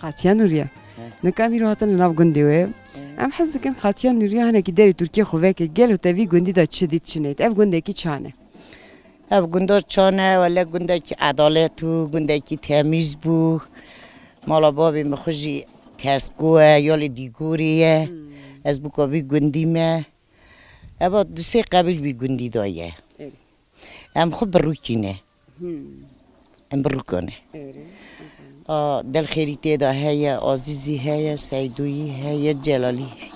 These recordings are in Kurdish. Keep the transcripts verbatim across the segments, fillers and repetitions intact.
Xatiya Nûriye. He. Nika em îro hatin li nav gundê wê. He. Em hez dikin Xatiya Nûriye hinekî derê Tirkiyê xwe veke, gelo te vî gundî de çi dît, çi nedît? Ev gundekî çan e? Ev gunda çan e, wele gundekî edalet bû, gundekî temîz bû. Mala bavê min xwe jî kesko ye, ya li Dîgorê ye. Hmm. Ez bûka vî gundî me. Eva du sê qebîl vî gundî de ye. Evet. Em xwe birûkî ne. Hmm. Em birûka ne. Evet. A, Dilxêrî tê de heye, Azîzî heye, Seydoyî heye, Celalî heye.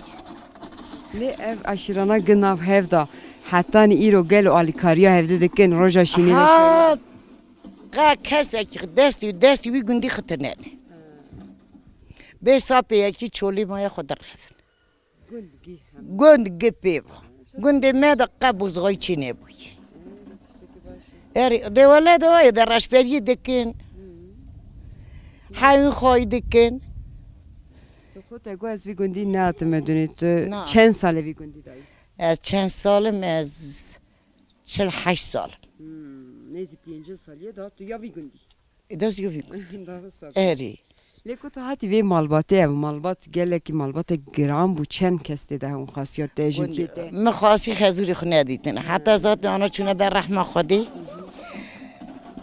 Lê ev eşîrana gi nav hev de hetanî îro gelo alîkariya hevdî dikin, roja şînê de Ha, şêne? Qe kesekî destî, destî wî gundî xitinene. Bê sapê yekî çolî maya xwe direvin. Gund gî hem. Gund gi pê va. Gundê me de qe bozxayî çê nebûyî. Erê, de wele de wayê de reşberiyê dikin. Hewî xayî dikin. Tu xwe te got ez vî gundî nehatime dunê. Tu Na. Çend sal e vî gundî dayî? Ez çend sal im? Ez çil heşt sal im. Hmm, nêzî pêncî salî ye da tu ya vî gundî. Ê, dest yû vî gundî. Daha sor. Erê. Lê ku tu hatî vê malbatê, ev malbat gelekî malbatek giran bû, çend kes tê de hewin xasiya te, jinkê te? Min xasî xezûrê xwe nedîtin. Heta zaten ana çûne ber rehma Xwedê.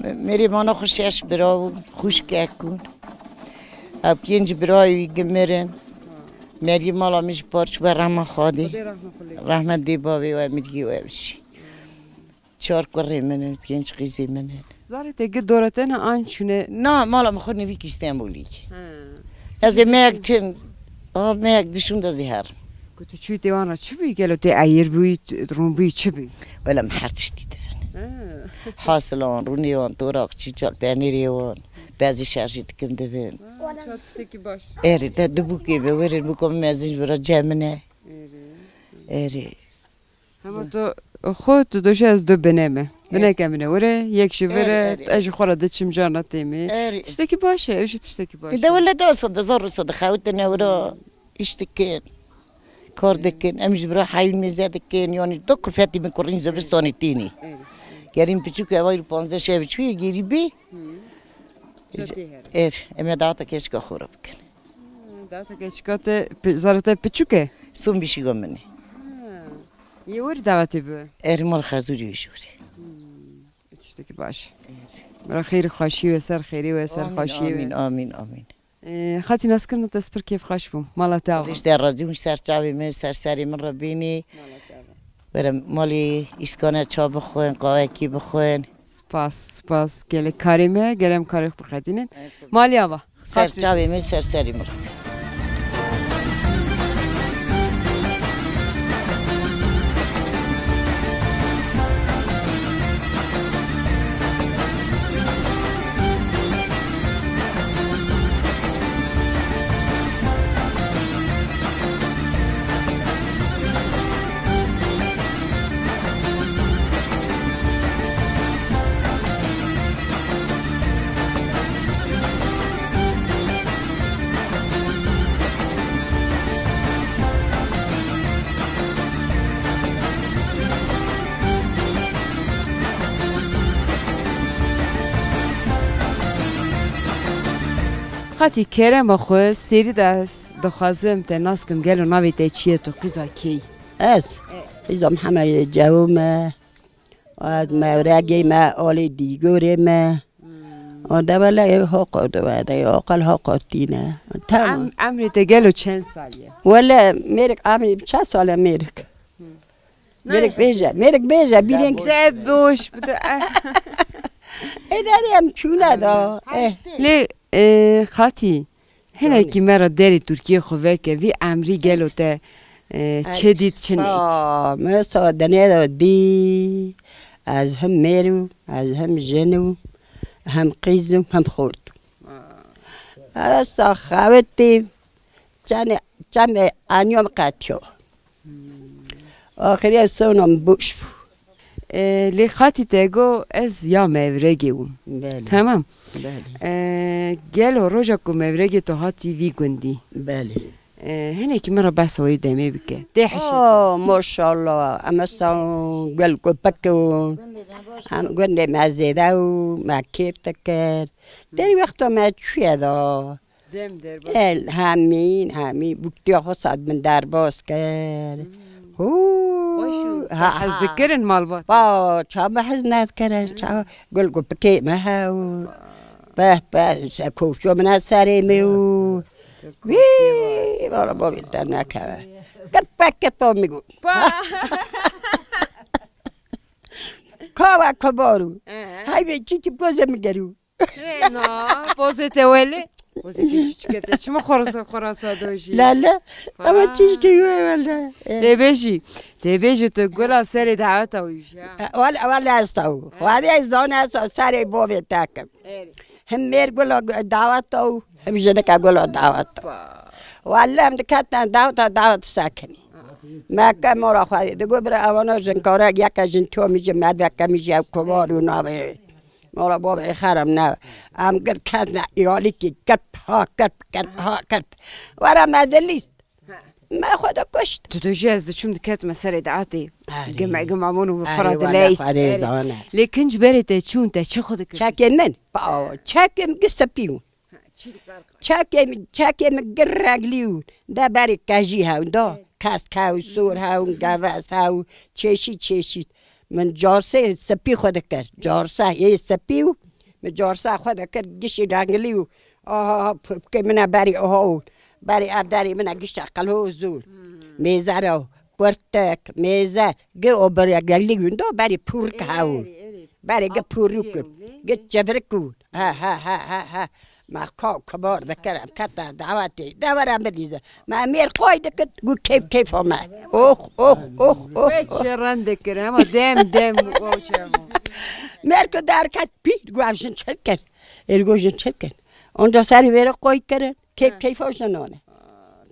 Mêrê mana xwe şeş bira bûn, xwişkek bûn. Ev pênc birayê wî gi mirin. Meriyê mala min jî par çû ber rehma Xwedê. Xwedê rehma xwe lê. Rehmet dê bavê we, miriyê we bijî. Çar kurê min in, pênc qîzê min in. Zarê te gi dora te ne an çûne? Na, mala min xwe nivîk Îstenbulî. He. Ez ê meyek çin, a, meyek dişûn de zî herim. Ku tu çûyî tê wan re çi bûyî? Gelo tê eyir bûyî, t-, rûn bûyî, çi bûyî? Wele min her tiştî divin. He. Hasilan, rûnê wan, toraq, çîçal, penêrê wan, bezî şerjî dikim divin. Ha, çar tiştekî baş. Erê, te du bûkê be, werin bûka min mezin ji bira cem min e. Erê. Erê. Hema tu xwe tu doşe ez du bine me. Bineke min e were, yek ji vir e, ez ji xwe re diçim carna têmê. Tiştekî baş e, ew jî tiştekî baş e. De wele de asa de zor asa de xewitine wira, îş dikin, kar dikin. Em ji bira heyûn mêze dikin, yanî du kulfetî min kurîn zivistanê tînî. Gerîn piçûk e, vayr panzdeh şev çûye gerî bî. Er, em ê data keçika xwe re bikin. Data keçika te, pi-, zara te piçûk e? Son bîşîga min e. Ha. Yê werî dawetê bi? Erê mal xezûrî jûrê. Hmm. Tiştekî baş. Erê. Bira xêr xweşî we ser, xêrê we ser, xweşiyê we. Amîn, amîn, amîn. Ee, xatî naskirina te spir kêfxweş bûm. Mala te ava. Rîşte razî hûn ser çavê min, ser serê min re bînî. Mala te ava. Were malê îskane ça bixwin, qawekî bixwin. Spas, spas. Gelek karê me, gelek karê xwe biqedînin. Malê ava. Ser çavê min, ser serê min. Xatî kerema xwe, serî de ez dixwazim te nas kim, gelo navê te çi ye, tu qîza kê yî? Ez? E. Qîza Mihemedê Cewo me. Ez mewregê me, alê Dîgorê me. Hmm. O de wele ew hoqo de wede, aqil hoqo tîne. Tamam. Em-, emrê te gelo çend sal ye? Wele mêrik emrê çend sal e mêrik? Hmm. Mêrik bêje, mêrik bêje, bîrên. De boş, bi de, eh. Ê derê em çûne da. Eh. Lê, e, Xatî, hinekî me re derê Tirkiyê xwe veke, vî emrî gelo te, e, çi dît, çi nedît? Aa, mesela denê de dî, ez hem mêr im, ez hem jin im, hem qîz im, hem xort im. Aa. Ez sa xewitî, çane, çame aniyom qetiyo. Axirê sona min boş bû. E, lê Xatî te got, ez ya mevregê bûm. Belê. Tamam. Belê. E, gelo roja ku mevregê tu hatî vî gundî? Belê. E, hinekî min re behsa wê demê bike. Tê hişê te. Oh, maşallah. Em esta gel köpek û em gundê me zêde û me kêf dikir. Derî wexta me çûye da. Dem derbas. El hemîn, hemîn. Bûktiya xwe sed min derbas kir. Hmm. Hû, Baş û ha, hez ha. dikirin malbat. Ba, ça me hez nedkirin, ça. Gul gu pikê me hew. Beh, beh, se kofço min serê me û. Wî, valla bavê te nekeve. Kirpe, kirpe mi got. Pa. Kava kabaru. Ee. Hayve çiki poze mi geru. Rêna, pozê te welê. Pozê te çiçike te. Çima xorasa, xorasa dojî? Lale. Ama çiçike yo wele. Tê bêjî. Tê bêjî tu gula serê daweta wî jî, ha? Wele, wele ez taw. Xwedê ez zane ez serê bovê te kim. Erê. Him mêr gula daweta û him jinike gula daweta. Wele em diketin daweta, dawet sekinî. Me ke mora xwedê. Digo bira evana jinkare yeke jin tomî ji merveke mi ji ev kubar û navê. Mala bavê xerem ne. Em gir ketne îyalikî kirp ha kirp, kirp ha kirp. Were me dilîst. Me xwe de kuşt. Tu tu jî ez diçûm diketime serê diatê. Erê. Gime gime mûn û bi Erê, xwe re wele dileyst. Xwedê Erê. zane. Lê kinc berê te çûn te çi xwe dikir? Çekê min. Pa, çekê min gi sepî bûn. Çekê min, çekê min gir renglî û de berê kejî hew da. Kesk hew, sor hew, gevez hew, çeşît çeşît. Min carsê sepî xwe dikir. Carsa yê sepî û min carsa xwe dikir gişî renglî û aha, pipkê min e berî aha û berî ev derî min e gişte qilho zûr. Mêzer e, kurtik, mêzer, gi o bire gelî winda berî pûrik hew. Berî gi pûrik û gi çevrik û. Ha, ha, ha, ha, ha. Me ka kibar dikir, em kete dawetê. De were em bilîze. Me mêr qoy dikir, gu keyf keyfa me. Oh, oh, oh, oh, Wê oh. çi rend dikir, hema dem, dem, o çemo. Mêr ku derket, pî, gu ev jin çi kir? Êr gu jin çi kir? Onca serî vêre qoy kirin, keyf Ha. keyfa jinan e.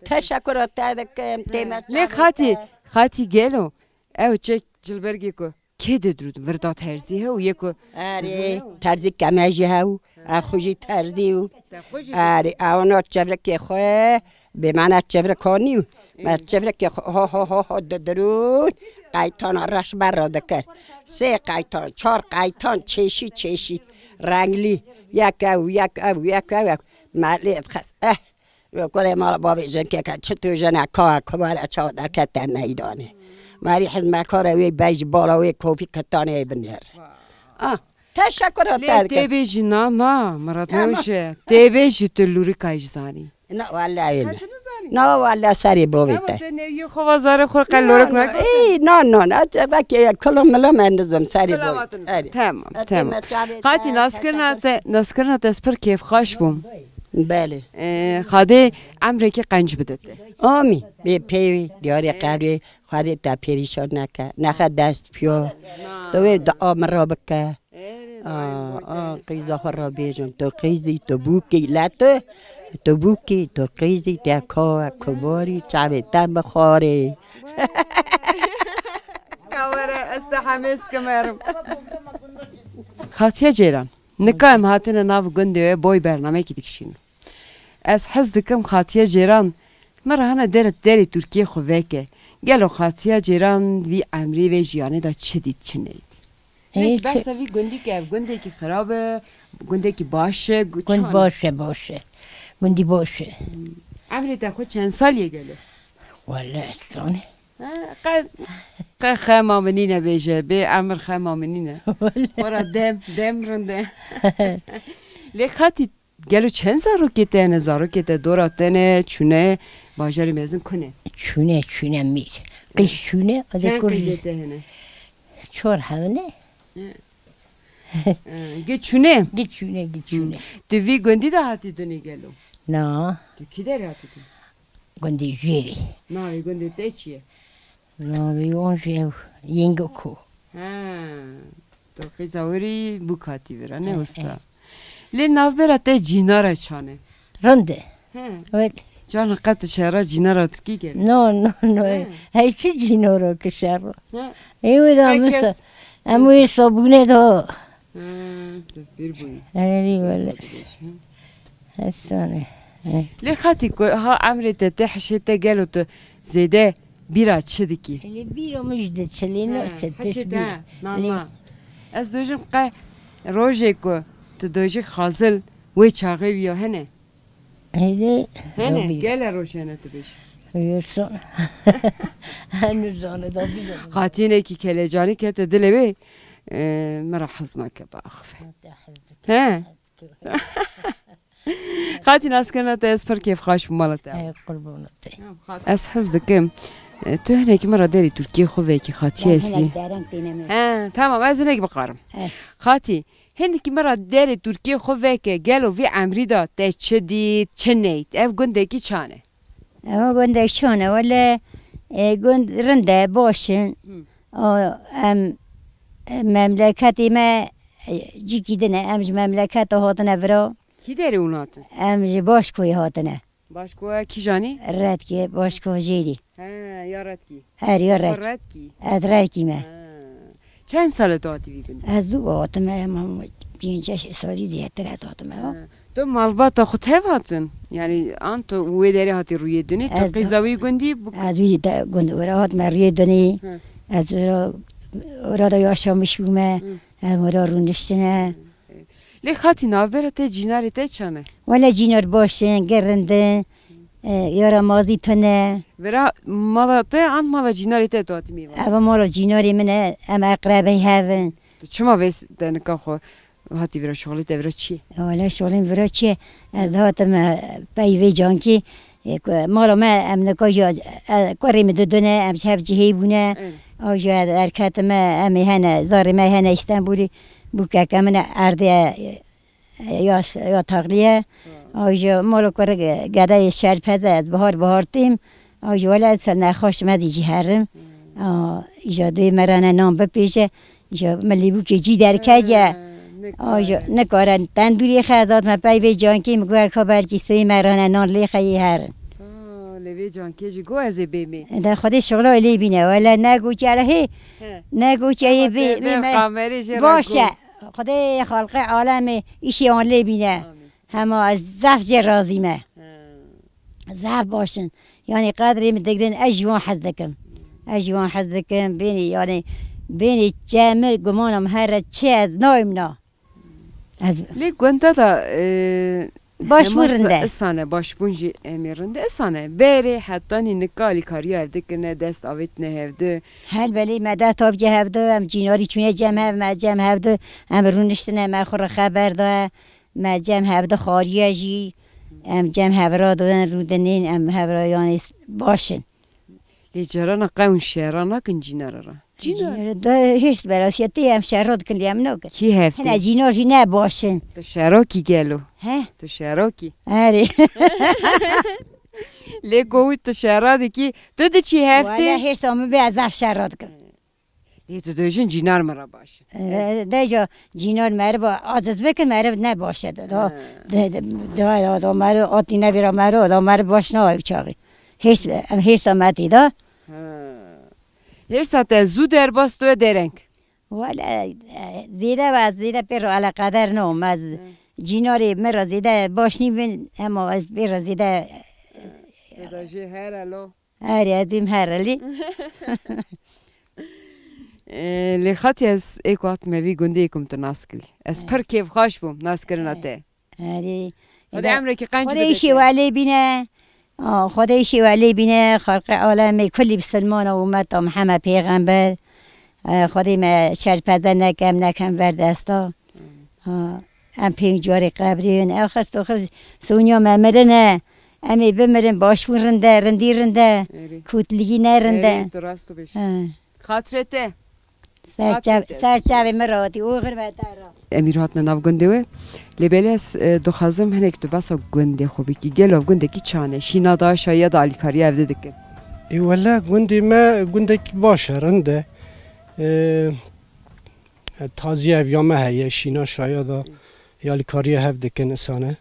Teşekkür te dikim, tême Lê çavê xatî, te. xatî gelo, ew çek cilbergê ku Kê de dirût virda terzî he û yê ku Erê, terzî keme jî hew, e xwe jî terzî û. Te xwe jî Erê, ewana çevrekê xwe, bê mena çevrek hanî û. Me çevrekê xwe ho, ho, ho, ho, didirûn, qaytana reş berra dikir. Sê qaytan, çar qaytan, çeşît, çeşît, renglî. Yek ew, yek ew, yek ew, ew. Me lê dixist. Eh, Wê kurê mala bavê jinkeke çi tu jine ka kubare çawa derkete meydanê. Merî hizmekara wê bey ji bala wê kofî kitanê binêr. Ah, teşekkür Lê ederim. tê bêjî na, na, Murat Tamam. Newşe. Tê bêjî tu lûrikayî jî zanî. Na, wallahî ne. Qet nizanî? Na, wallah serê bovê Ama te. te neviyê xwe va zarê xwe qe lorek Na, nake. ey, na, na, na, te belki ya kilo milo me nizim serê Kilo bovê. vatin nizim. Erê. Tamam, Erê, tamam. me çavê Xatî te, naskirina teşekkür. te, naskirina te ez pir kêfxaş bûm. Belê. Ee, Xadê emrekî qenc bide te. Amî. Bê peyvê, diyarê qevrê, Xadê te perîşan neke. Nexe dest piyo. Na. Tu wê dua min ra bike. Erê, Aa, dua aa, qîza xwe ra bêjim. Tu qîzî, tu bûkî, le tu. Tu bûkî, tu qîzî, te ka, kubarî, çavê te bixwarê. Kawere, ez te hemêz kimerim. Xatiye Ceyran. Nika em hatine nav gundê we boy bernameyekî dikişînin. Ez hez dikim Xatiye Ceyran, me re hene dere derê Tirkiyê xwe veke. Gelo Xatiye Ceyran vî emrê vê jiyanê de çi dît, çi neyt? Hinek Hiç. behsa vî gundî ke ev gundekî xirab e, gundekî baş e, gu-, Gund çan e? baş e, baş e. Gundî baş e. Emrê te xwe çend salî ye gelo? Wele ez zanî. Ha, qe, qe xema min nîne bêje, bê emir xema min nîne. Xora dem, dem rinde. Lê Xatî, gelo çend zarokê te hene, zarokê te dora te ne, çûne, bajarê mezin kune? Çûne, çûne mîr. Qîz çûne, adê Çend kur qîzê te hene? Çor hewne. Hı. Hı, gi çûne? Gi çûne, gi Hı. çûne. Tu vî gundî de hatî dunê gelo? Na. Tu kî derê hatî dunê? Gundê Jêrê. Navê gundê te çi ye? Navê wan jî ew Yengoko. Ha. Tu qîza wirî bûk hatî vira, ne He, wisa? he. Lê navbera te cînara çan e? Rind e. He. Wel. Cana qet tu şera cînara dikî gel? No, no, no. He. Hey çi cînara ki şera? He. Ê wê de Qey em kes- wisa, em wê sabûne da. Ha, tu pîr bûyî. Erî wele. Hesane. He. Lê Xatî ku ha emrê te tê hişê te gelo tu zêde bîra çi dikî? Lê bîra min ji diçe lê Ha, naçe hişê te tişbîr. ha, na, Lê na. Ez dojim qe rojê ku tu dojî xazil wê çaxê wî ya hene? Heyde. Hene, gele roşene tu bêj. Yoksa. Henüz zane da bir. Xatînekî kelecanî kete dilê wê, e, min re hez nake biaxive. He? Xatî, naskirina te, ez pir kêfxweş bûm mala te. Ey, qurbana te. Ez hez dikim, e, tu hinekî min re derê Tirkiyê xwe vekî, Xatî. Ez estî hinek dereng têne me. He, tamam, ez hinek bixarim. He. Xatî, hinekî min re derê Tirkiyê xwe veke, gelo vî emrî de te çi dît, çi neyt? Ev gundekî çan e? Ev gundek çan e, wele, e, gund rind e, baş in. Hı. O, em, e, memleketê me, e, cîkî din e, em ji memleketa hatine vira. Kî derê hûn hatin? Em ji Başkoyê hatine. Başkoya kîjanî? Redkê, Başko Jêrî. He, ya Redkî. Er ya Redkî. Redkî. Ez Redkî me. He. Çend sal e tu hatî vî gundî? Ez zû hatime, em pênc şeş salî zêdetir ez hatime. He. Tu malbata xwe tev hatin? Yani an tu wê derê hatî rûyê dinê, tu qîza wî gundî bû? Ez wî de gund wira hatime rûyê dinê. He. Ez wira, wira da yaşamiş bûme. Hı. Em wira rûniştine. Lê Xatî, navbera te, cînarê te çan e? Wele cînar baş in, gerindin, e, yaramazî tune. Vira mala te an mala cînarê te tu hatî mêvan? Eva mala cînarê min e, em eqrebey hev in. Tu çima vê s-, te nika xwe hatî vira şixulê te vira çi ye? Wele şixulê min vira çi ye? Ez hatim, e, pey vê cankî, e, ku-, mala me em nika jî, e, kurê min didune, em ji hev cihê bûne. Evet. Aw jî ez derketime, em ê hene, zarê me hene Îstenbulê, bûkeke min e erdê, e, ya, ya taxliye. Ha. Aw jî mala kurê ge-, gedeyê şerpede, ez bihar bihar têm. Aw jî wele ez nexweş me dî jî herim. Hmm. A, îja dê me re ne nan bipêje. Îja min lêbûkê cî derkece. Ha, nikare. Aw jî nikare tendûrê xe, ez hatime pey vê cankê, min got, "Ka belkî stûyê me re ne nan lê xe yê herin." Ha, lê vê cankê jî got, "Ez ê bêmê." De Xwedê şixula lê bîne. Wele ne got, "Hele hê." He. Ne got, "Yê bê, bê, bê me." Kamerê jê re got. Baş e. Xwedê xalqê alemê îşê wan lê bîne. Amîn. Hema ez zaf jê razî me. He. Zaf baş in. Yanî qedrê min digirin, ez ji wan hez dikim. Ez ji wan hez dikim. Bênî, yanî, bênî çe min, gumana min here çi ez nayim na. Ez Lê gunda da, e, Başbûn hema rind e. Isane, başbûn jî em ê rind e. Isane, berê hetanî nika alîkariya hevdi kirine, dest avêtine hevdi. Helbelê me dest avcê hevdi, em cînarî çûne cem hev, me cem hevdi, em rûniştine, me xwe re xeber daye, me cem hevdi xariye jî, em cem hev ra didin, rûdinên, em hev ra yanî baş in. Lê carana qewn şera nakin cînara re. Cînar. Cînar da hêşt belasiyetê em şera dikin lê em nakin. Kî hevtê? Hene cînar jî ne baş in. Tu şerakî gelo? He? Tu şerakî? Erê. Lê ku tu şera dikî, tu diçî heftê? Wala hêşta min bê ez zaf şera dikim. Lê tu dibêjin cînar min re baş in. E, de jî cînar meriv aciz bikin, meriv ne baş e. Da, Ha. de, de, da, da, da meriv atî nevîra meriv, da meriv baş nayê çaxî. Hêşt, em hêşta me tê da. Ha. Hêrsa te zû derbas tu dereng. Wele, e, zêde ve ez zêde pê re eleqeder nabim. Ez Hı. cînarê min re zêde baş nîbin, hema ez pê re zêde Zêde jê here lo. Erê, ez dîm herelî. Ee, lê Xatî ez ê ku hatime vî gundê yê ku min tu nas kirî. Ez Ee. pir kêfxweş bûm naskirina Ee. te. Erê. Xwedê emrekî qenc Xwedê bide îşê te. we lê bîne. Aa, Xwedê îşê we lê bîne. Xalqê alemê kulî bisilmana û ummeta Mihemed Pêxember. Ee, Xwedê me şerpede neke, em nekem ber desta. Amin. Aa, em pênc carê qebrîn. Ew xist û xist Sonya me mirine. Em ê bimirin, başbûn rind e, rindî rind e. Erê. Kûtligî ne rind e. Erê, tu rast dibêjî. He. Xatirê te. Ser çav-, Xatirê te. ser çavê min re hatî, oxir ve te re. Em îro hatine nav gundê we. Lê belê ez, e, dixwazim hinek tu behsa gundê xwe bikî. Gelo ev gundekî çan e? Şîna da, şaya da, alîkariya hevdî dikin? Ê wele gundê me gundekî baş e, rind e. E, taziya ev ya me heye, şîna şaya da, ya alîkariya hev dikin isane.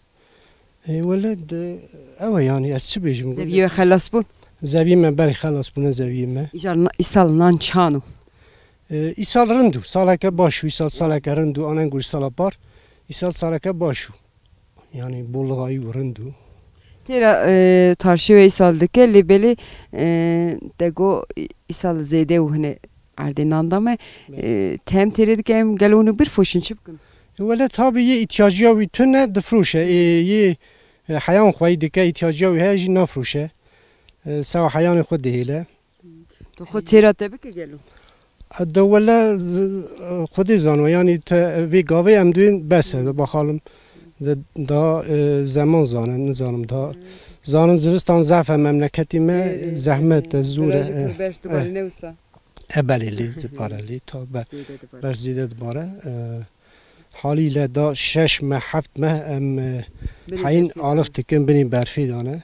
Ê, wele de, ew e yani, ez çi bêjim? Zeviyê we xelas bûn? Zeviyê me berê xelas bûne zeviyê me. Îcar na-, îsal nan çan û? Ê, îsal rind û, saleke baş û, îsal saleke rind û, anengûr sala par, îsal saleke baş û. Yani, bolixayî û rind û. Têra, e, tarşê we îsal dike, lê belê, e, te got, îsal zêde û hine erdê nan da me. Belê. E, tem têrê dike, em gelo hûn ê birfroşin, çi bikin? E, wele tabi yê îhtiyacîya wî tune difroşe. Ê, yê, E, heyan xweyî dike, îhtiyacîya wî heye jî nafroşe. E, sewa heyanê xwe dihêle. Tu xwe têra te bike gelo? E, de wele z-, e, Xwedê zano, yanî te vê gavê em duyên bes e, de baxalim. De, daha, e, zeman zane, nizanim daha. Zanin zivistan zaf e memleketî me, Ê, ê, zehmet e, ê, zor e, virajê e, pir berf e. Dibare ne wisa? E, belê lê zipare lê ta be-, Zêde dibare. Berf zêde dibare. E, halîle da şeş meh, heft meh em, e, Binê heyîn berfê alif dane. Dikin, binî berfê dane.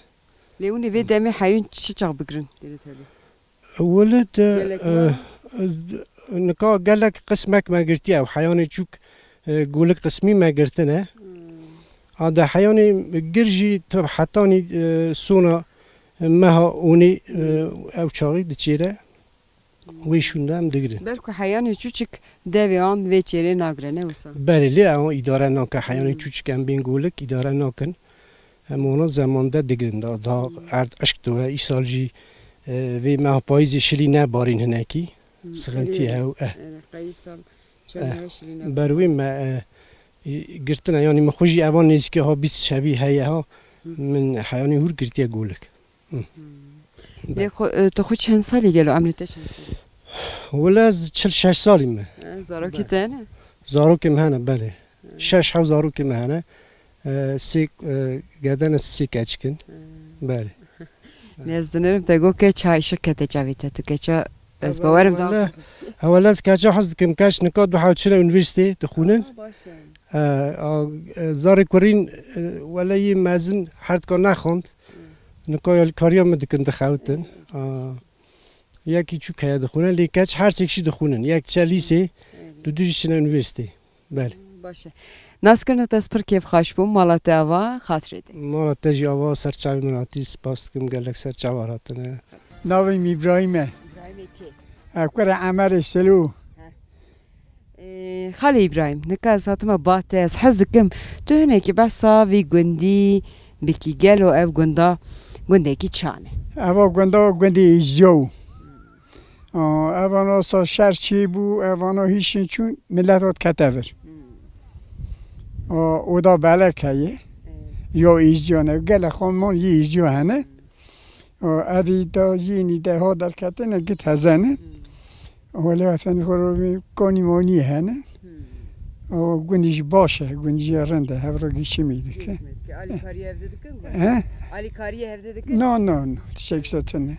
Lê hûn ê vê demê heyûn çi çax bigirin? Dêrê tevlî. Wele de, Gelek e, ma? e, nika gelek qismek me girtiye, ew heyanê çûk, e, golik qismî me girtine. Hmm. A de heyanê gir jî tu hetanî, e, sona meha onê, e, Hmm. ew çaxî diçêre. Wê şûnde em digirin. Belku heyanê çûçik devê an vê çêrê nagire, ne wisa? Belê, lê ew îdare nake. Heyanê Hmm. çûçik em bên golik îdare nakin. Em wana zemande digirin. Da, da Hmm. erd eşk diwe. Îsal jî, e, vê meha payîzê şilî nebarîn hinekî. Hmm. Sixintî Elê, hew, eh. elê, qey îsal çend Eh. meha şilî nebarîn. Ber wê me, e, girtine. Yanî min xwe jî evan nêzîkê ha bîst şevî heye ha. Hmm. Min heyanê hûr girtiye golik. Hı. Hmm. Be- Lê xwe, e, tu xwe çend salî gelo, emrê te çend salî? Wele ez çil şeş salî me. E, zarokî Be- te hene? Zarokê me hene, belê. Hı. Şeş hew zarokê me hene. E, sê, e, gedene sê keçik in. Hı. Belê. Lê ez dinêrim te got keça, îşik kete çavê te, tu keça, ez Ewa, bawerim da. wele, ewa, ez keça hez dikim, keç nika du hew çine unîversîtê dixwînin. Ha, baş e. E, a, e, zarê kurîn, e, wele yê mezin her dika nexwend. Nika alîkariya min dikin, dixewitin. A, yekî çûk heye dixwîne, lê keç her sêk jî dixwînin. Yek çe lîsê, du du jî çine unîversîtê. Belê. Baş e. Naskirina te ez pir kêfxweş bûm, mala te ava xatirê te. Mala te jî ava, ser çavê min hatî, spas dikim, gelek ser çava hatine. Navê min Îbrahîm e. Îbrahîmê kê? E, kurê Emerê Selo. He. Ee, Xalê Îbrahîm, nika ez hatime ba te, ez hez dikim tu hinekî behsa vî gundî bikî, gelo ev gunda gundekî çan e? Eva gunda gundê Îzyo. Aa, evana sa şer çêbû, evana hîşin çûn, milet hat kete vir. Hmm. Aa, oda belek heye. Evet. Ya Îzyo ne, gelek xanman yê Îzyo hene. Hmm. Û evî da yînî de ha derketine git hezene. Hmm. Wele efendî xwe ro kanî manî hene. Hmm. Û gundî jî baş e, gundî jî rind e, hev ro gîşimî dike. Gîşimî dike. Alîkariyê hevde dikin gund? He? Alîkariyê hevde dikin? No, no, no. Tiştek se tune.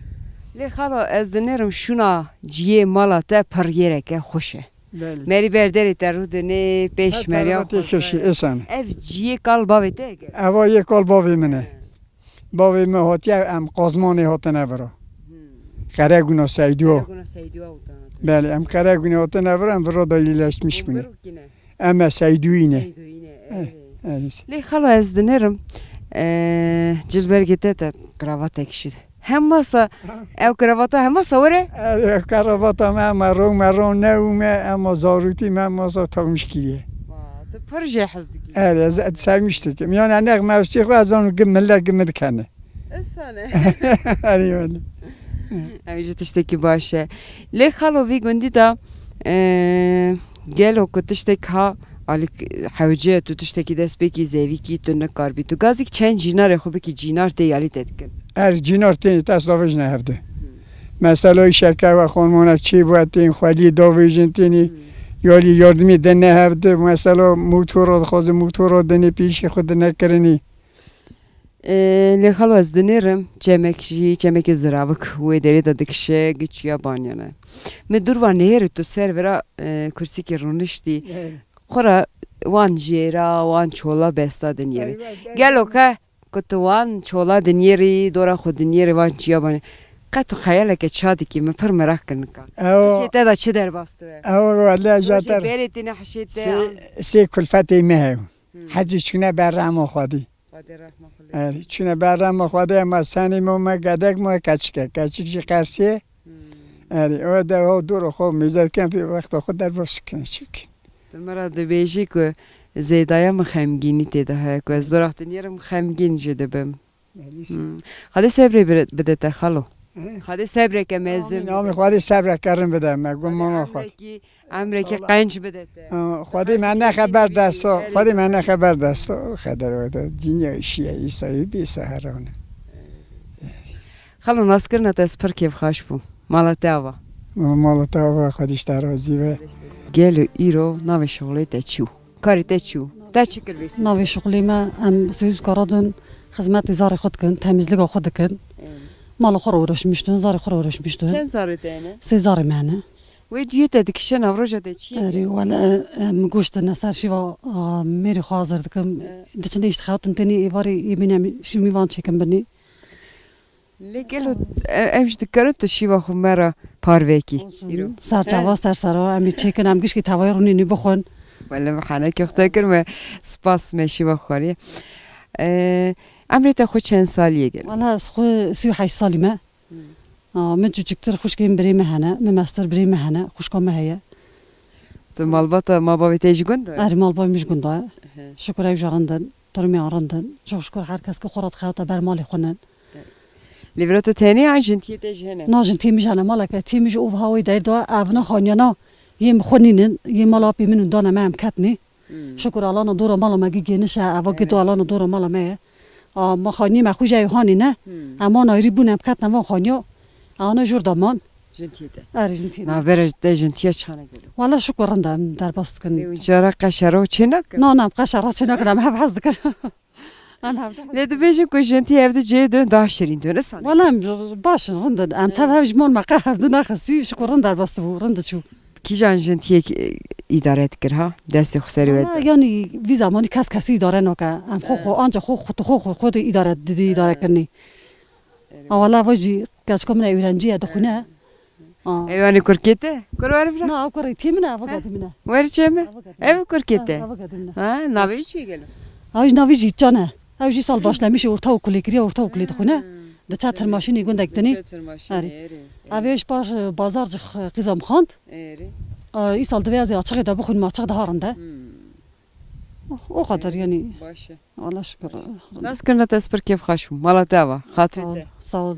Lê xalo, ez dinêrim şûna ciyê mala te pir yêreke xweş e. Belê. Merî berderê te rûdinê, pêş Her meriya tarafa tê xweş e. Keşî, esan. Ev ciyê kal bavê te e? Eva yê kal bavê min e. He. Bavê me hatiye, em Qazmanê hatine vira. Hmm. Qeregûna Seydû. Qeregûna Seydû hatine. Belê, em Qeregûnê hatine vira, em vira da yerleşmiş bûne. Em e Seydûyî ne. Seydûyî ne, Eh, evet. Evet. Lê xalo ez dinêrim, eh, cilbergê te te kravatek şî. Hemasa, Ha. ew kravata hemasa were? Eh, kravata me, me ro, me ro, ne û me, ema zarûtî me, masa tawmiş kiriye. Wa, tu pir jê hez dikî. Evet, ez, ez sevmiş dikim. Yani ne mevsî xwe ez onu gim millet gim dikene. Isane. Erê wele. Ew jî tiştekî baş e. Lê xalo vî gundî de, e, gelo ku tiştek ha alî hewce tu tiştekî dest pêkî zevîkî tu nikarbî. Tu gazîk çend cînarê xwe bikî cînar tê yalî te dikin. Er cînar tênî te ez davêjine hevdi. Mesela îşeke we xanmanek çê bû tên xwelî davêjin tênî yalî yardimî de ne hevdi. Mesela motora dixwaze motora dinê pêşî xwe dine kirinî. E, lê xalo ez dinêrim, çemek jî, çemekê ziravik wê derê de dikişe, giçiya banyane. Mi durva nehêrê tu ser vira, e, kursîkê rûniştî. Evet. Xura wan jêra, wan çola besta dinêrî. Evet, evet. Gelo ke ku tu wan çola dinêrî, dora xwe dinêrî, wan çiya banê. Qe tu xeyaleke ça dikî, min pir meraq kir nika. Ew Hişê te de çi derbas tu ye? Ew wele Rojê jater berê tîne hişê te sê, an? Sê kulfetê me hew. Hmm. Hecî çûne ber rehma Xwedî. Xwedê rehma xwe lê. Erê, çûne ber rehma Xwedê, ema senê me, me gedek me keçik e. Keçik jî qersê. Hmm. Erê, o de o dûr xwe mêze dikin, pê wexta xwe derbas dikin, çi bikin. Tu min re dibêjî ku zêdaya min xemgînî tê de heye, ku ez dora xwe dinêrim xemgîn jî dibim. Belê. Hmm. Xwedê sebrê bire-, bide te xalo. Xwedê sebreke mezin Amîn, amîn. Xwedê sebreke rin bide me, gumana xwe. Emrekî, emrekî qenc bide te. Ha, Xwedê me nexe ber desta, Xwedê me nexe ber desta. Xeder wede, dinya şiye, îsa yê bî seherane. Xalo, naskirina te ez pir kêfxweş bûm. Mala te ava. Mala te ava, Xwedê ji te razî be. Gelo îro navê şixulê te çi bû? Karê te çi bû? Te çi kir vê sê? Navê şixulê me, em sêz karadin, xizmetê zarê xwe dikin, temîzlika xwe dikin. Mala xwe re uğraşmıştin, zarê xwe re uğraşmıştin. Çend zarê te hene? Sê zarê me hene. Wê duyê te dikişe navroja te çi ye? Erê, wele, em goşt dine ser şîva, a, mêrê xwe hazir dikim. Diçin îş dixewtin tenê êvarê ê bîne şîmîvan çêkin binê. Lê gelo, e, em jî dikarin tu şîva xwe me re parve kî. Olsun. Îro. Ser çava, ser sera, em ê çêkin, em gişkî tevayê rûnê nî bixwin. Wele me henekê xwe te kir me. Spas me şîva xwe xwariye. E, emrê te xwe çend salî ye gelo? Wala ez xwe sî û heşt salî me. Hmm. A, min çûçiktir xwişkên birê me hene, min mestir birê me hene, xwişka me heye. Tu malbata ma bavê te jî gund e? Erê, malbavê min jî gund e. Ehe. Şukur ew jî rind in, durumê wan rind in. Çok şukur her kes ki xwe re dixewte ber malê xwe nin. Lê vira tu tenê yan jintiyê te jî hene? Na, jintiyê min jî hene, maleke tiyê min jî û viha wê der de, evna xaniyana yên bi xwe nînin, yên mala apê min û dane me em ketnê. Hmm. Şukur alana dora mala me gi gêniş e, eva gi Evet. do alana dora mala me ye. A, ma xaniyê me xwe jî ew hanî ne. Hmm. Em wan ayrî bûn em ketne van xaniya. Ana jûr da man. Jintiyê te. Erê, jintiyê me. Navbera te jintiya çane gelo? Wala şukur rind e, em derbas dikin. Ê, cara qeşera çê nakin? Na, na, em qeşera çê nakin, em hev hez dikin. Em hevde. Lê dibêjin ku jintiya hevdu cihê dön daha şirîn dön, îsan. Wala em baş in, rind in. Em tev hev ji mon me qe hevdu nexistî, ji ku rind derbas dibû, rind diçû. Kîjan jintiyek, e, îdare dikir ha? Destê xwe serê we Wala de. yanî vî zamanî kes kesî îdare nake. Em xwe xwe, anca xwe xwe, xwe xwe, xwe de îdare, didî îdare kirinî. A wala va jî keçika min e, öğrenci ye, dixwîne. Aa. Ew anî kurkê te? Kur wer vira. Na, ew kurê tî min e, ev gadî min e. Wer çê me? Ev gadî min e. Ev kurkê te? Ha, ev gadî min e. Ha, navê wî çi gelo? Ew jî navê jî Can e. Ew jî sal başlemişê ortaokulê kiriye, ortaokulê dixwîne. Hmm. Diçe Tirmaşînî gundek dinî. Diçe Tirmaşînî, Erê. erê, Erê. Ev ê ji paş, e, bazar ji x-, qîza min xwend. Erê. E, îsal divê ez ê açıqê de bixwînim, açıq daha rind e. Hmm. O kadar yani. Baş e. Allah şükür. Naskirina te ez pir kêfxweş bûm. Mala te ava. Xatirê Sağ ol, te. sağ ol.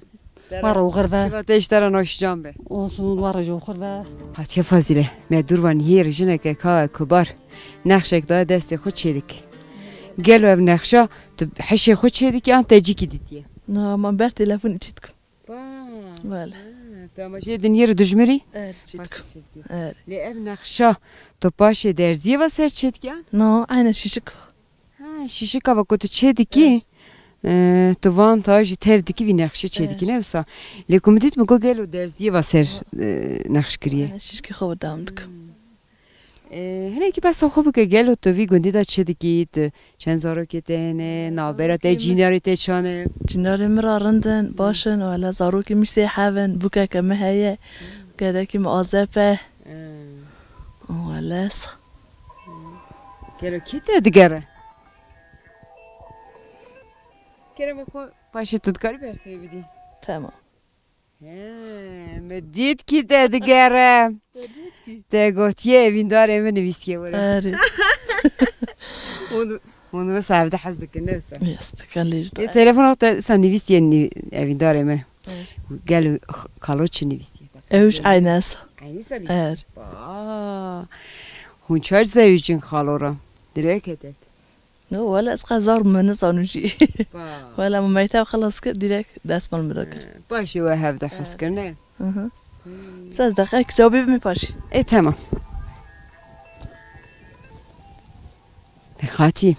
Te Wara oxir ve. Şiva te ji te re naşican be. Olsun, wara jî oxir ve. Hatiye Fazile, me dûr ve nihêr jineke ka kubar nexşek daye destê xwe çê dike. Gelo ev nexşa tu hişê xwe çê dikî an te cîkî ditiye? Na, ma ber telefon çê dikim. Ba. Wele. Ha, tu ama jê dinyê re dijmirî? Er, çê Baş dikim. çê dikî. Er. Lê ev nexşa tu paşê derziyê ve ser çê dikî an? Na, aynen şişik. Ha, şişika ve ku tu çê dikî, e, tu van ta jî tev dikî vî nexşê çê dikî, Evet. ne wisa? Lê ku min dît min got gelo derziyê ve ser, e, nexş kiriye. Aynen şişkê xwe berdewam dikim. E, hinekî behsa xwe bike, gelo tu vî gundî de çi dikî, tu çend zarokê te hene, navbera te, Zarokê min cînarê te çan e? Cînarê min re rind in, baş in, wele zarokê min sê hev in, bûkeke min heye, gedekî min azep e. Hmm. Wele sa- Gelo kî te digere? Kerema xwe paşê tu dikarî bersivê bidî. Tamam. He, me dît kî te digere. Te dît kî? Te gotiye evîndarê min nivîsiye were. Erê. Hûn, hûn wisa hevde hez dikin, ne wisa? Yes, dikin lê ji Ê, de. telefona te sa nivîsiye nî-, evîndarê me. Er. Gel, kalo çi nivîsiye? Ew ji Eynesa. Eynesa nivîsiye? Er. Ba. Hûn çar zewicin xalo re? Direkt et. No, wele ez qe zar min nizanim jî. Ba. Wele min meytev xilas kir, direkt destmal min re kir. He, paşê we hevde hez kir, ne? Hı hı. Hmm. Siz deqe kitabê bimî paşî. E, tamam. E, Xatî,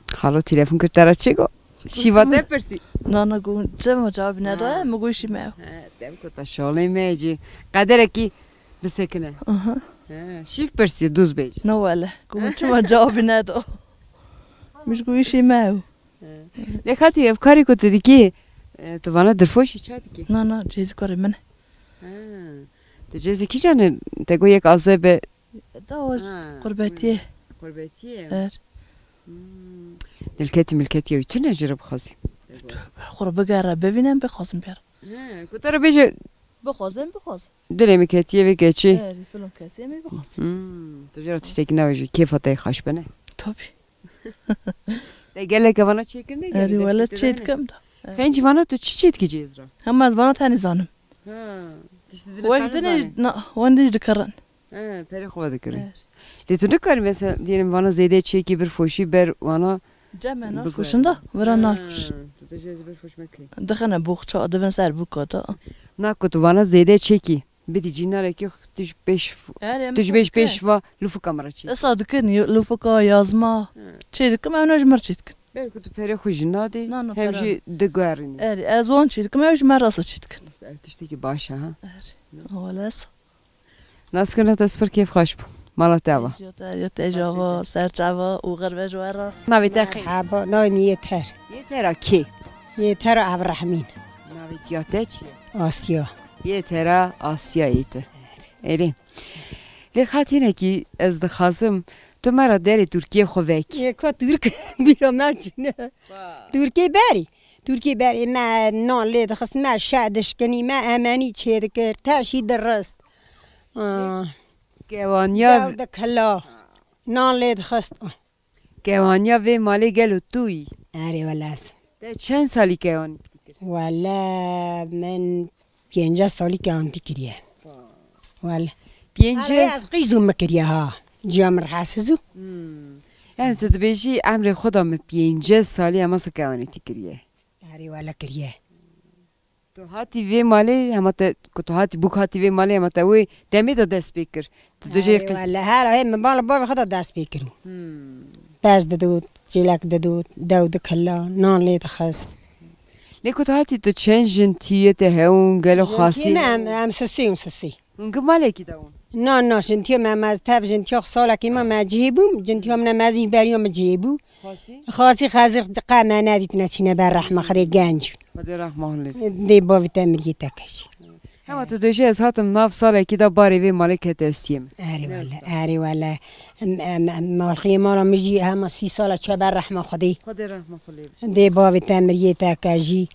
xalo telefon kir te re çi got? Şîva te pirsî? Na, na, got, çima cevabî nedaye, Ha. min got şî me ew. He, dem ku te şalê me cî. Qederekî bisekine. Aha. He, şîv pirsî, dûz bêjî. Na wele, got, çima cevabî neda? Min jî got, şî me ew. He. Lê Xatî, ev karê ku tu dikî, e, tu vana dirfoşî ça dikî? Na, na, cihêzî karê min e. Ha. Tu cihêzî kîjan e? Te got yek azebe. Da o Ha, qurbetiyê. Qurbetiyê. Er. Hmm. Dilketî milketî ew tune jî re bixwazî. Xwe re bigere, bivîne em bixwazin pêr. He, ku te re bêje Bixwazin, bixwazin. Dilê min ketiye vê keçê. Erê, filan kesê min bixwazin. Hmm. Tu jê re tiştekî nabêjî, kêfa te yê xweş be, ne? Tabii. Te gelek evana çêkirine, Erê, gelek wele destê te çê de hene. dikim da. Xencî vana tu çi çêdikî cêz re? Hema ez vana tenê zanim. Ha, tiştî din Wek dinê na, wendê jî dikerin. He, perê xwe dikirin. Evet. Lê tu nikarî mesela diyelim vana zêde çêkî bir foşî ber vana Cem me bigurin. Nafoşin da, vira Ha, nafoş. Tu dê jê bir foş mekî. Dixine boxça, divin ser bûka da. Na ku tu vana zêde çêkî. Bidî cînarekî tu ji pêş, Erê, tu ji pêş pêş va lufika min re çê. Esa dikin, lufika, yazma. Hı. Çê dikim, ew ne ji min re çê dikin. Belku tu perê xwe jî nadî, Na, na, hem pera. Jî diguherînî. Erê, ez wan çê dikim, ew ji me re esa çê dikin. Ev tiştekî baş e, ha? Erê. Wele esa. Naskirina te spir kêf xweş bû. Mala te ava. Ya te, ya te java, serçava û xerve ji we re. Navê te xêr. Merhaba, navê min Yeter. Yetera kê? Yetera Evrahmîn. Navê tiya te çi ye? Asya. Yetera Asyayê tu. Erê. Lê xatînekî ez dixwazim tu me re derê Tirkiyê xwe vekî. Yê ka Tirk bîra me çûne. Tirkiyê berî. Tirkiyê berî me nan lê dixist, me şe dişkinî, me emenî çê dikir, teşî dirist. Aa. Kewaniya Dew dikila. Nan lê dixist. Kewaniya vê malê gelo tu yî? Erê wele ez. Te çend salî kewanî dikir? Wele min pêncî salî kewanî kiriye. Wele. Pêncî Erê ez qîz û min kiriye ha. Ciya min rehesiz û. Hmm. Yani tu dibêjî emrê xwe da min pêncî salî hema sa kewanî kiriye. Erê wele kiriye. Tu hatî vê malê hema te, ku tu hatî bûk hatî vê malê hema te wê demê de dest pê kir. Tu dijê Erê qîz. Wele, her ayê min bala bavê xwe de dest pê kir. Hmm. Pez didot, çêlek didot, dew dikila, nan lê dixist. Lê ku tu hatî tu çend jin tîyê te hewin, gelo Jin xasî? Tîyê me em, em sisî û sisî. Hûn gi malekî de bûn? Na, na, jintiya me, me tev jintiya salekî me, me cihê bû, jintiya min mezin beriya min cihê bû. Xasî? Xasî xezir qe me nedîtine çîne ber rehme Xwedê genc. Xwedê rehma hûn lê. Dê bavê te miriyê te keş. Hema tu dojê ez hatim nav salekî de barê vê malê kete ustiyê min. Erê wele, erê wele. Em, em, em, malxiyê mala min jî hema sî sala çe ber rehma Xwedê. Xwedê rehma xwe lê. Dê bavê te miriyê te ke jî.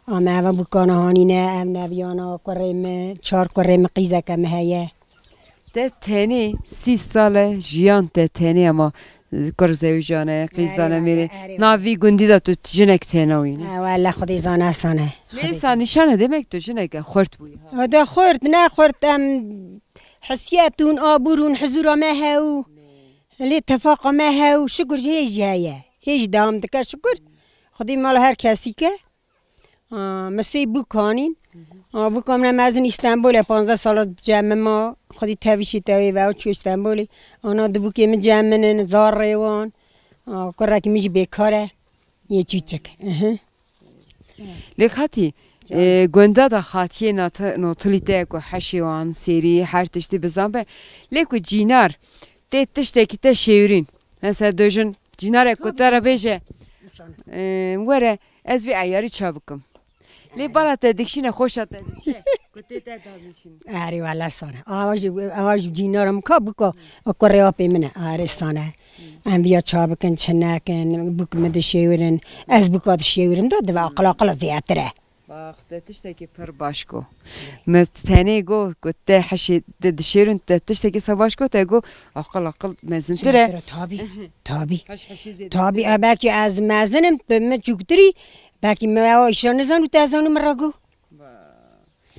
Ama eva bûkana hanîne, ev neviyana kurê min, çar kurê min qîzeke min heye. Te tenê sî sal e jiyan te tenê ama, e, kur zewicane, qîzane Erê wele, mêrê. Erê wele. Nav vî gundî de tu jinek tena wî ne? Ha, wele Xwedê zane sane. Lê Xwedê. Sa nîşane demek tu jineke xurt bûyî ha. O de xurt, ne xurt em hesiyetûn, abûrûn, hizûra me hew. Lê tefaqa me hew, şukur ji hê jî heye. Hê jî dewam dike şukur. Xwedê mala her kesî ke. Aa, min sê bûk hanîn. Aa, bûka min e mezin Îstenbolê, panzdeh sala cem min ma. Xwedî tevî şî tevê ve ew çû Îstenbolê. Ana du bûkê min cem min in, zar rê wan. Aa, kurekî min jî bêkar e. Yê çûçik. Ihi. Lê xatî, Can. E, gunda da xatiyê nat-, notilî te ku heşê wan, sêrî, her tiştî bizan be. Lê ku cînar tê tiştekî te şêwirîn. Mesela dojin cînarek ku te re bêje, e, were, ez vê eyarî ça bikim. Lê bala te dikşîne, xoşa te dikşîne, ku tê te danişîn. Erê wele sane. Awa jî, awa jî cînara min ka bûka, o kurê apê min e. Erê sane. Em viya ça bikin, çi nekin, bûk min dişêwirin. Ez bûka dişêwirim da, dibe aqil aqila zêdetir e. Bax, te tiştekî pir baş got. Me tenê got, got te heşê te dişêrin, te tiştekî se baş got, te got aqil aqil mezintir e. Mezintir e, tabî, tabî. Heş heşî zêde. Tabî, e, belkî ez mezinim, tu min çûktirî, belkî me ew îşra nizan û te zanî min re got.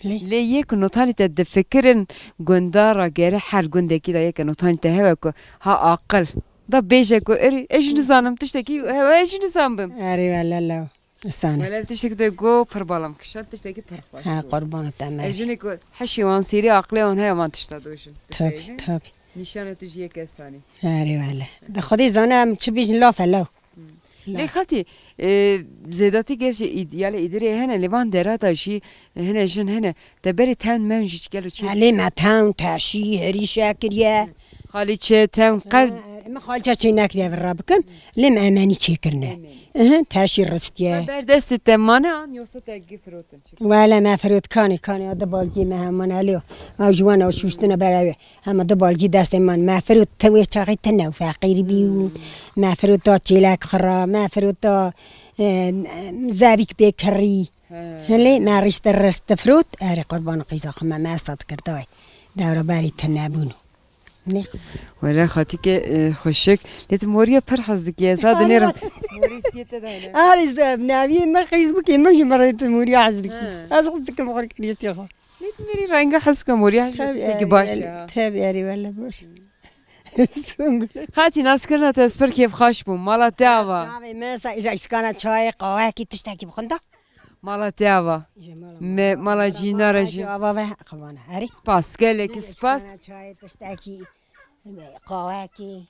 Lê. Lê yê ku notanî te difikirin gunda ra gere her gundekî de yeke notanî te heve ku ha aqil. Da bêje ku erê, ez jî nizanim tiştekî heve, ez jî nizanbim. Erê wele law. Sane. Wele tiştekî te got pir balam kişand, tiştekî pir xweş Ha, got. Qurbana te me. Ev jinê ku heşê wan sêrî aqilê wan heye wan tişta dojin. Tabii, tabii. Nîşana tu jî yek esanî. Erê wele. De Xwedê zane em çi bêjin laf e law. Hmm. Lê xatî, e, zêdatî gerçi îd-, ya lê îdirê hene, lê van dera da jî hene jin hene. Te berê tewn mewn jî gelo çê. Lê me tewn, teşî, herîşe kiriye. Xalîçe, tewn, qev- Min xalça çê nekiriye, vira bikim. Lê me emenî çêkirine. Emenî. Ehe, teşî ristiye. Ber destê te mane an yoksa te gi firotin? Wele me firot kanê, kanê a di balgî me heman elê. Ew ji wan ew şûştine ber ew. Hema du balgî destê min. Me firot te wê çaxê tune û feqîr bî û me firot da çêlek xira, me firot da, e, zevîk pê kirî. He. Hilê me rîşte rist difirot, erê qurban qîza xwe me, me esa dikir dayê. Dewra berî tune bûn. Ne? Wele xatike e, xweşik. Lê tu moriya pir hez dikî. Ez ha dinêrim. Morî stiyê te de hene. Her iz neviyê me Facebookê me jî me rê tu moriya hez dikî. He. Ez hez dikim xwe kirîstiya xwe. Lê tu merî renga hez ke moriya hez dikî. Baş e. Tabii erê wele baş. Xatî naskirina te ez pir kêfxaş bûm. Mala te ava. Çavê me sa îja îskana çayê qawekî tiştekî bixunda. Mala te ava. Me mala cîna re jî. Ava ve xwana. Herî. Spas. Gelekî spas. Çayê tiştekî qawekî.